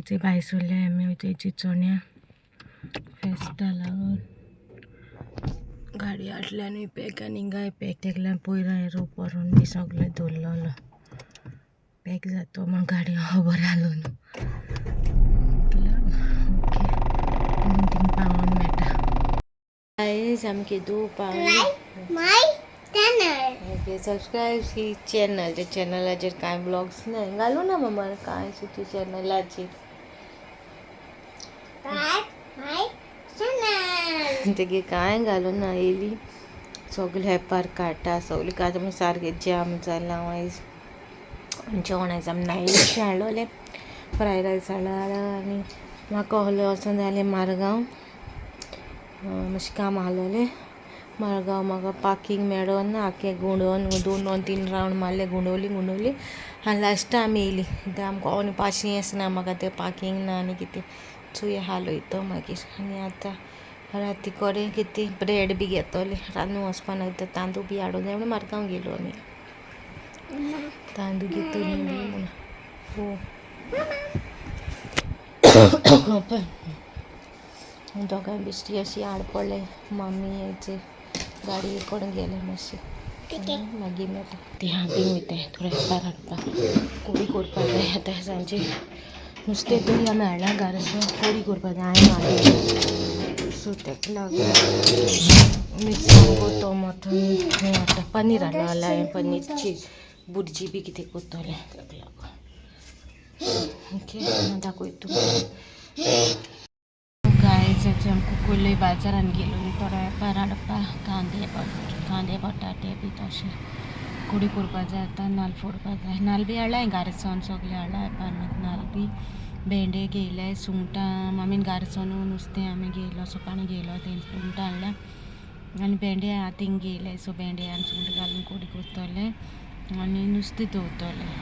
ते भायर सरले आमी वयता चिंचोण्या फेस्ता लागून. गाडी हाडल्यानूय पॅक आनी गाय पॅक तेकल्यान पयर हांवें रोप व्हरून बी सगळें दवरलेलो पॅक जातो म्हण गाडी खबर आलो न्हू. ओके, थिंगा पावोन मेळटा. गायज, आमगे धूव पावली. My channel. Okay, subscribe he channel. ते चॅनलाचेर कांय ब्लॉग्स ना घालू ना मम्मा, कांय सुद्दां चॅनलाचेर. Like my channel. तेगे कांय घालूं ना. येयली सगळे हेपार काडटा, सगळें काडटा म्हण सारकें जाम जालां आयज. जेवण आयज आमी नायलेशें हाडलोलें, फ्रायड रायस हाडला आनी म्हाका आहलें वचोन जाय आसलें मारगांव, मातशें काम आहलोलें मारगांव. म्हाका पार्कींग मेळोना, आख्खें गुंडोवन दोन तीन रावंड मारले, गुंडवली गुंडवली आनी लास्टा आमी येयली. तें आमकां आनी पाशियेंस ना म्हाका, तें पार्कींग ना आनी कितें चोया हाल वयतो मागीर. आनी आतां राती कडेन कितें ब्रेड बी घेतोलें, रांदूंक वचपा नाका, तांदूळ बी हाडूंक जाय म्हणून मारगांव गेलो आमी, तांदूळ घेतली बी म्हणून. हो, पळय दोगांय बेश्टी अशी आड पडले. मम्मी यायचे गाडी कडेन गेले मातशें. मागीर मेळटा. ती हांव थिंग वयताय थोडे हेपार हाडपाक, कोडी करपाक जाय आतां सांजे. नुस्तें तरी आमी हाडलां घरा, सो कोडी करपाक जाय हांवें हाडलें. सो तेका लागून मिरसांगो, टोमाटो हें हाडटा. पनीर हाडलो जाल्यार हांवें पनीरची बुर्जी बी कितें करतलें तेका लागून. ओके, दाखयता तुमकां. गायज, आमकां कुर्ले बाजारान गेलोली थोडो वेपार हाडपाक, कांदे, कांदे, बटाटे बी तशें कोडी करपा जाय आतां. नाल्ल फोडपा जाय, नाल्ल बी हाडलाय घारसोन, सगळें हाडलां वेपार. नाल्ल बी, भेंडे घेयले, सुंगटां मामीन घारसोन नुस्तें आमी घेयलो, सकाळीं घेयलो तें सुंगटां हाडल्या आनी भेंडे आतां घेयले. सो भेंडे आनी सुंगटां घालून कोडी करतलें आनी नुस्तें दवरतलें.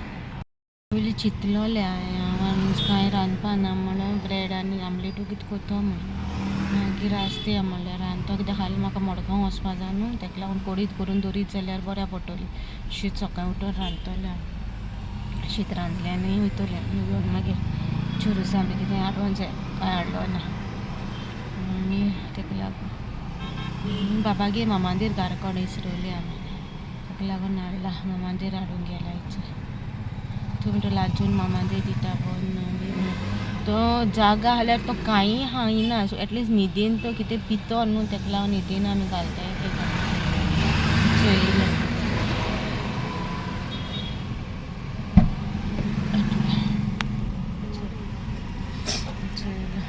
पयलीं चिंतलोलें हांवें, हांव कांय रांदपा ना म्हणून ब्रेड आनी आमलेटू कितें करतो म्हण. मागीर आसते म्हणल्यार रांदतो कित्याक हालीं म्हाका मडगांव वचपा जाय न्हू, तेका लागून कोडीत करून दवरीत जाल्यार बऱ्या पडटली. शीत सकाळीं उठून रांदतलें हांव, शीत रांदलें आनी वयतलें येवन मागीर चुरसां बी कितें हाडूंक जाय, कांय हाडलो ना. आनी तेका लागून बाबागेर मामागेर घरा कडेन इसरली आमी, तेका लागून हाडला, मामागेर हाडूंक गेला. तुमी तो लाजून मामागेर दिता पळय बी म्हणून. तो जागा जाल्यार तो कांय खायना, सो एटलिस्ट न्हिदेन तो कितें पितो न्हू, तेका लागून न्हिदेन आमी घालताय तेका. चोयलें. चोयलें.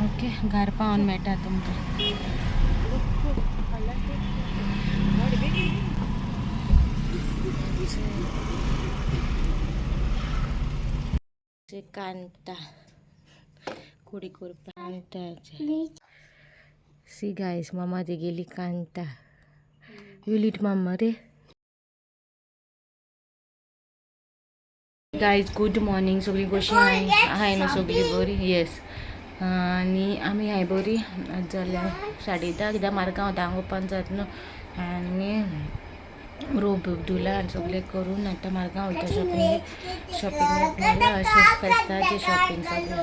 ओके, घरा पावन मेळटा तुमकां. कांता कोडी करपा कांताचे. सी गायस, मामा गेली कांता. Will it mamma रे. Guys, good morning. सगळीं कशीं आहाय? आहाय न्हू सगळीं बरी? येस, आनी आमी हाय बरी. आज जाल्या 10:30, कित्याक मारगांव 10क ओपन जाता न्हू. आनी रोप बीप धुला आनी सगळें करून आतां मारगांव वयता शॉपिंग. शॉपिंगाक म्हणल्यार अशें फेस्ताचें शॉपिंग सगळें.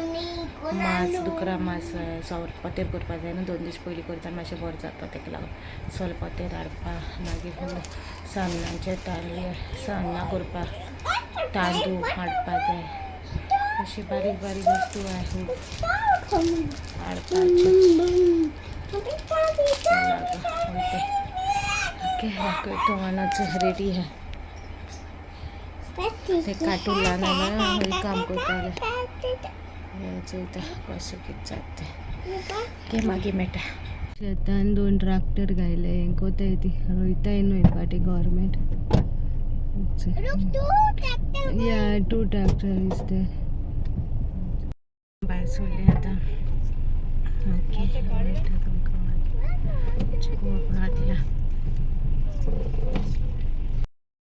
मास, दुकरा मास सोलपोतेर करपा जाय न्हू, 2 दीस पयलीं करता मातशें बरें जाता. तेका लागून सोलपोतेर हाडपा, मागीर सान्नांचे ताल्ले, सान्नां करपा तांदूळ हाडपा जाय. अशी बारीक बारीक वस्तू आहाय खूब हाडपाच्यो. ओके, दाखयता. वानाचो रेडी आहा ते काटून ल्हान आहा, काम करताले. चोयता कशें कितें जाता तें. ओके, मागीर मेळटा. शेतान 2 ट्रॅक्टर घायले, हें कोताय ती रोयताय न्हू हे फाटी government. Yeah, 2 tractor is there. भायर सरली आतां. ओके, मेळटा तुमकां मागीर. चिकू घातला.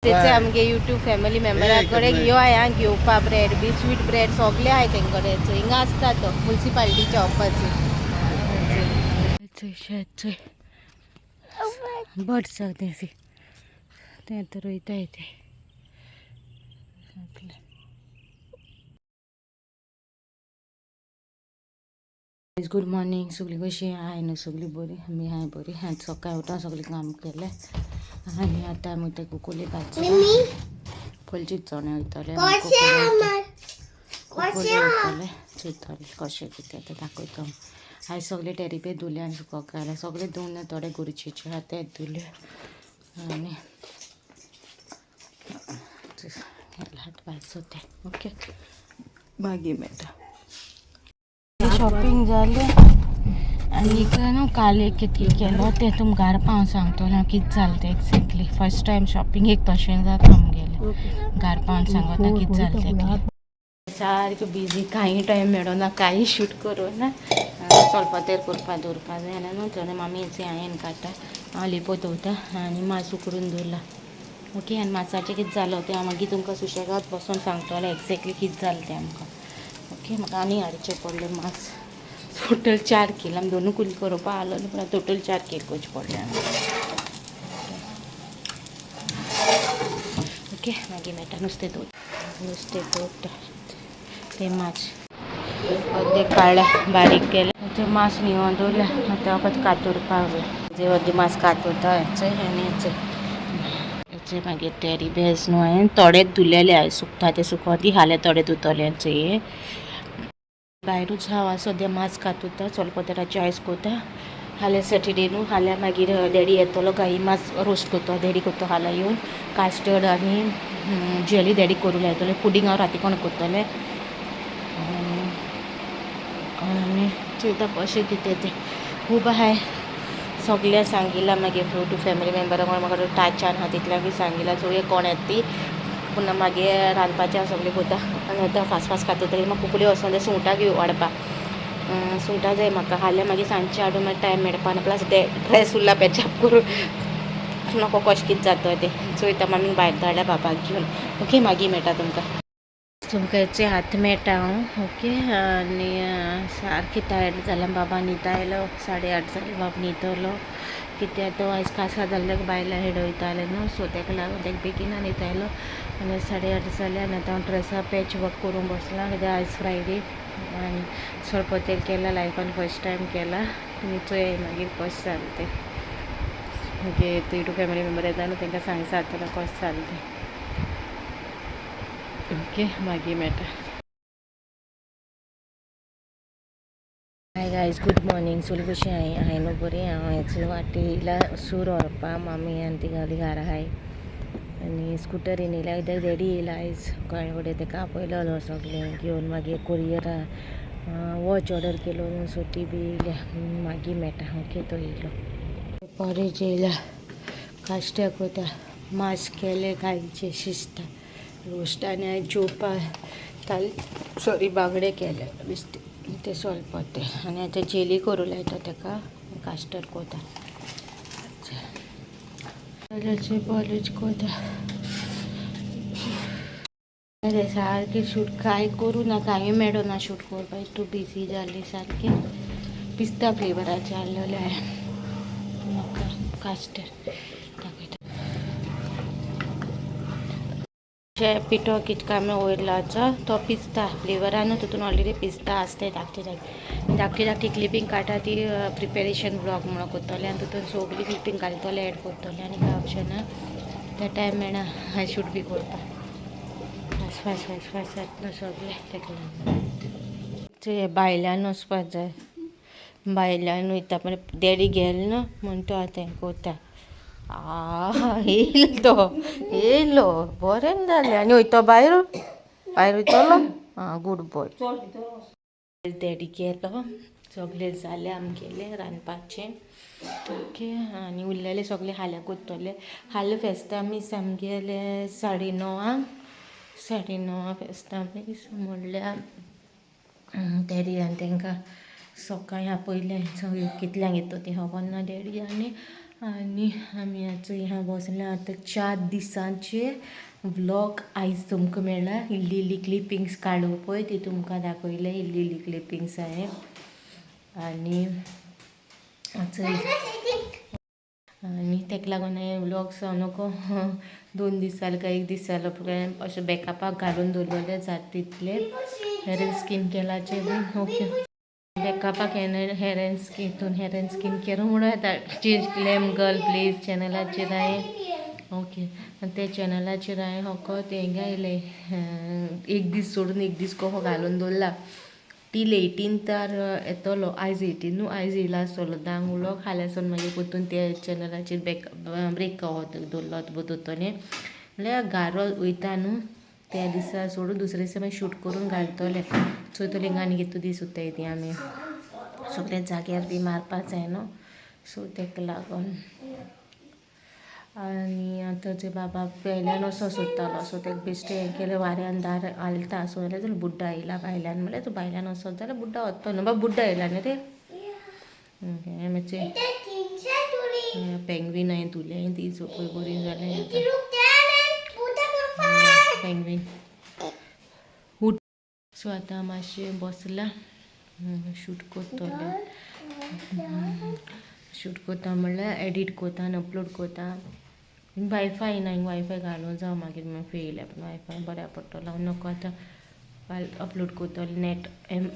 तेचे आमगे युट्यूब फॅमिली मेंबरा कडेन यो आया घेवपा ब्रेड बी, स्वीट ब्रेड सगळे आहाय तेंचे कडेन. हिंगा आसता तो मुन्सिपालिटीच्या ऑपोजीट. शेत चोय, बर्ड्स तें सी, तें आतां रोयताय ते. Good morning. सगळीं कशीं आहाय न्हू? सगळीं बरी? आमी हाय बरी. आनी सकाळी उठोन सगळें काम केलें आनी आतां आमी ते कुकुली भाजला. मम्मी. पयलीं चणे वयतले. कशें आमार कुकुले कशें वयतले, चोयतले कशें कितें तें दाखयता. आयज सगळे टेरिबे धुले आनी सुकोवंक घाले. सगळे धुवन ना, थोडे गरजेचे आहा ते धुले आनी हात ते. ओके, मागीर मेळटा. शॉपिंग जालें आनी न्हू काल एक कितें केलो तें तुमकां घरा पावन सांगतलें हांव कितें जालें तें एक्झॅक्टली. फर्स्ट टायम शॉपिंग एक तशें जाता आमगेलें. घरा पावन सांगता कितें जालें तें. सारकें बिजी, कांय टायम मेळना, कांय शूट करूं ना. सोलपातेर करपा दवरपा जाय जाल्यार न्हू थोडे मामी हांयेन काडटा, हांव लिपो दवरता आनी मास उकडून दवरला. ओके, आनी मासाचें कितें जालो तें हांव मागीर तुमकां सुशेगाद बसोन सांगतलें एक्झॅक्टली कितें जालें तें आमकां. ओके, म्हाका आनी हाडचें पडलें मास. टोटल 4 कील. आमी दोनू कुली करोवपा आलो पूण टोटल 4 कील करचें पडलें आमकां. ओके, मागीर मेळटा. नुस्तें दवर, नुस्तें दवरता. तें मास अर्दें काडलें, बारीक केलें. तें मास न्हिवोन दवरलें. आतां फकत कातुरपाक जाय. जे अर्दें मास कातुरता हेचें आनी हेचें हेचें. मागीर तेरी बेज न्हू, हांवें थोडे धुलेले. आयज सुकता ते सुकोवन दी, हाले थोडे धुतले. चोय, भायरूच हांव सद्या मास कातुरता. सोलपतेराचे आयज कोता. फाल्यां सॅटर्डे न्हू, फाल्यां मागीर डॅडी येतलो, गाई मास रोस्ट करतो डॅडी. करतो फाल्यां येवन कास्टर्ड आनी जेली डॅडी करूं लायतले. पुडींग हांव राती कोण करतलें आनी चोयता कशें कितें तें. खूब आहाय, सगळ्या सांगिलां. मागीर टू फॅमिली मेंबरां कोण म्हाका टाचान आहा तितल्यांक बी सांगिलां. चोवया कोण येता ती. पुन्हा मागीर रांदपाचें हांव सगळें करता आनी आतां फास्ट फास्ट खाता तरी म्हाका कुकडी वचोन ते सुंगटां घेवन वाडपाक. सुंगटां जाय म्हाका. हाल्यार मागीर सांजचें हाडून मागीर टायम मेळपा ना. प्लस ड्रेस उरला पॅचअप करून नको. कशें कितें जाता तें चोयता. मामीक भायर धाडल्या बाबाक घेवन. ओके, मागीर मेळटा तुमकां. तुमकां हेचे हात मेळटा हांव. ओके, आनी सारकें टायर्ड जालां. बाबा न्हिदायलो, 8:30 जालें. बाब न्हिदलो कित्याक तो आयज कासार जाल्ल्याक बायलां हेड वयताले न्हू, सो ताका लागून ताका बेगीन न्हिदायलो आनी 8:30 जालें. आनी आतां हांव ड्रेसा पॅच वर्क करूंक बसलां कित्याक आयज फ्रायडे आनी सोरपोतेल केला. लायफान फर्स्ट टायम केला. तुमी चोयाय मागीर कशें जालें तें. मागीर थंय टू फॅमिली मेंबर येता न्हू, तांकां सांग जातलो कशें जालें तें. ओके, मागीर मेळटा. Hi guys, good morning. सगळीं कशीं हाय? हांव न्हू बरी. हांव हेच वाटे येयला सूर व्हरपा. मामी आनी तिगावली घरा हाय आनी स्कुटरीन येयला कित्याक डॅडी येयला आयज कांय कडेन. तेका आपयलेलो सगळें घेवन. मागीर कुरियरा वॉच ऑर्डर केलो न्हू, सो ती बी येयल्या. मागीर मेळटा. ओके, तो येयलो. पॉरेज येयला, काश्ट्याक वता. मास केले गायचे, शिजता रोस्ट. आनी हांवें जेवपा ताल सॉरी बांगडे केले बेश्टे ते सोलपाक ते. आनी आतां जेली करूं लायता ताका, कास्टर्ड कोता. पॉरेज कोता. अरे, सारकें शूट कांय करूं ना, कांय मेळना शूट करपाक. तूं बिजी जाली सारकें. पिस्ता फ्लेवराचें हाडलेलें हांवें. म्हाका कास्टर्ड दाखयता. पिठो कितको आमी वयरलाचो तो पिस्ता फ्लेवरान, तितून ऑलरेडी पिस्ता आसता. धाकटी धाकटी धाकटी धाकटी क्लिपींग काडटा ती प्रिपेरेशन ब्लॉग म्हणून करतले आनी तितून सगळी क्लिपींग घालतले, एड करतले. आनी काय ऑप्शन ना, त्या टायम मेळना हांव शूट बी करपाक. फास्ट फास्ट फास्ट फास्ट जातलो सगळें ताका लागून. भायल्यान वचपाक जाय, भायल्यान वयता पण डॅडी गेलो न्हू म्हण तो आतां हें करता. आ, येयलो तो, येयलो, बरें जालें. आनी वयतो भायर, भायर वयतलो. आं, गूड बॉय. डॅडी गेलो, सगळें जालें आमगेलें रांदपाचें. ओके, आनी उरलेलें सगळें हाल्यां करतलें. हाल फेस्त आमी सामगेलें 9:30, 9:30 फेस्त मीस. म्हणल्यार डॅडी आनी तांकां सकाळीं आपयलें. सगळीं कितल्यांक येता ती खबर ना डॅडी. आनी आनी आमी आतां ह्या बसल्या. आतां 4 दिसांचे व्लॉग आयज तुमकां मेळ्ळा. इल्ली इल्ली क्लिपिंग्स काडू पळय ती तुमकां दाखयले. इल्ली इल्ली क्लिपिंग्स हांवें आनी चोय. आनी तेका लागून हांवें व्लॉग्स हांव नको 2 दीस जाले काय एक दीस जालो अशें बॅकअपाक घालून दवरलेले जाता तितले. हेर एंड स्कीन केअराचे बीन ओके बॅकअपाक हेर एंड स्कीन हितून हेर एंड स्कीन केअर म्हणून येता. चेंज ग्लॅम गर्ल प्लीज चॅनलाचेर हांवें ओके आनी ते चॅनलाचेर हांवें फकत हें घायलें, एक दीस सोडून एक दीस कसो घालून दवरला. टील 18थार येतलो. आयज 18 न्हू, आयज येयला आसतलो 10क व्लॉग. फाल्यां सावन मागीर परतून त्या चॅनलाचेर बॅक ब्रेक दवरलो दवरतलें. म्हणल्यार गारो वयता न्हू त्या दिसा सोडून दुसरे दिसा मागीर शूट करून घालतलें. चोयतलें आनी कितू दीस उत्ताय ती. आमी सगळे जाग्यार बी मारपा जाय न्हू, सो तेका लागून. आनी आतां जे बाबा भायल्यान वचो सोदतालो, सो तेका बेश्टें हें केलें. वाऱ्यान दार हालता, सो जाल्यार तुका बुड्डा येयला भायल्यान. म्हणल्यार तूं भायल्यान वचत जाल्यार बुड्डा वतलो न्हू. बाबा, बुड्डा येयला न्ही रे? ओके, मातशें पेंगवीन हांवें धुलें ती चोपय बरी जालें आतां. पेंगवीन उठ. सो आतां मातशें बसला, शूट करतलें. शूट करता म्हणल्यार एडीट करता आनी अपलोड करता. वायफाय ना, वायफाय घालूं जावं मागीर मागीर येयल्या पूण वायफाय बऱ्याक पडटलो. हांव नको आतां अपलोड करतलें. नेट एम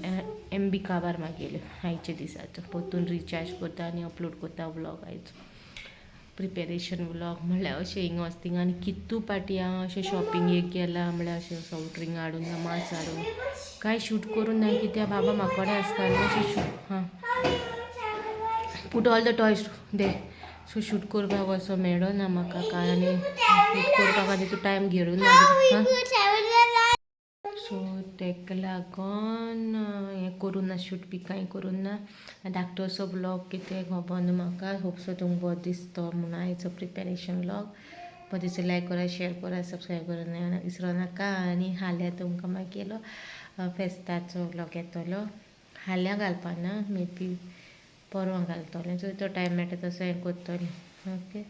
एम बी काबार मागीर आयच्या दिसाचो परतून रिचार्ज करता आनी अपलोड करता व्लॉग. आयचो प्रिपेरेशन व्लॉग म्हणल्यार अशें हिंगा वच थिंगा. आनी कितू पाटी हांव अशें शॉपिंगेक गेलां, म्हणल्यार अशें सॉफ्ट ड्रिंक हाडून मास हाडून कांय शूट करूं ना, कित्याक बाबा म्हाकोडे आसता न्हू. अशें शूट हां, put all the toys there. So shoot करपाक असो मेळना म्हाका कांय आनी शूट करपाक आनी तूं टायम घेवन ना. हां, सो तेका लागून हें करूं ना, शूट बी कांय करूं ना. धाकटोसो व्लॉग कितें खबर न्हू म्हाका. होप सो तुमकां बरो दिसतो म्हणून आयचो प्रिपेरेशन व्लॉग बरो दिसता. लायक करा, शेअर करा, सबस्क्रायब करा विसरो नाका. आनी हाल्यां तुमकां मागीर फेस्ताचो व्लॉग येतलो. हाल्यां घालपा ना, मे बी परवां घालतलें. सो तो टायम मेळटा तसो हें करतलें. ओके.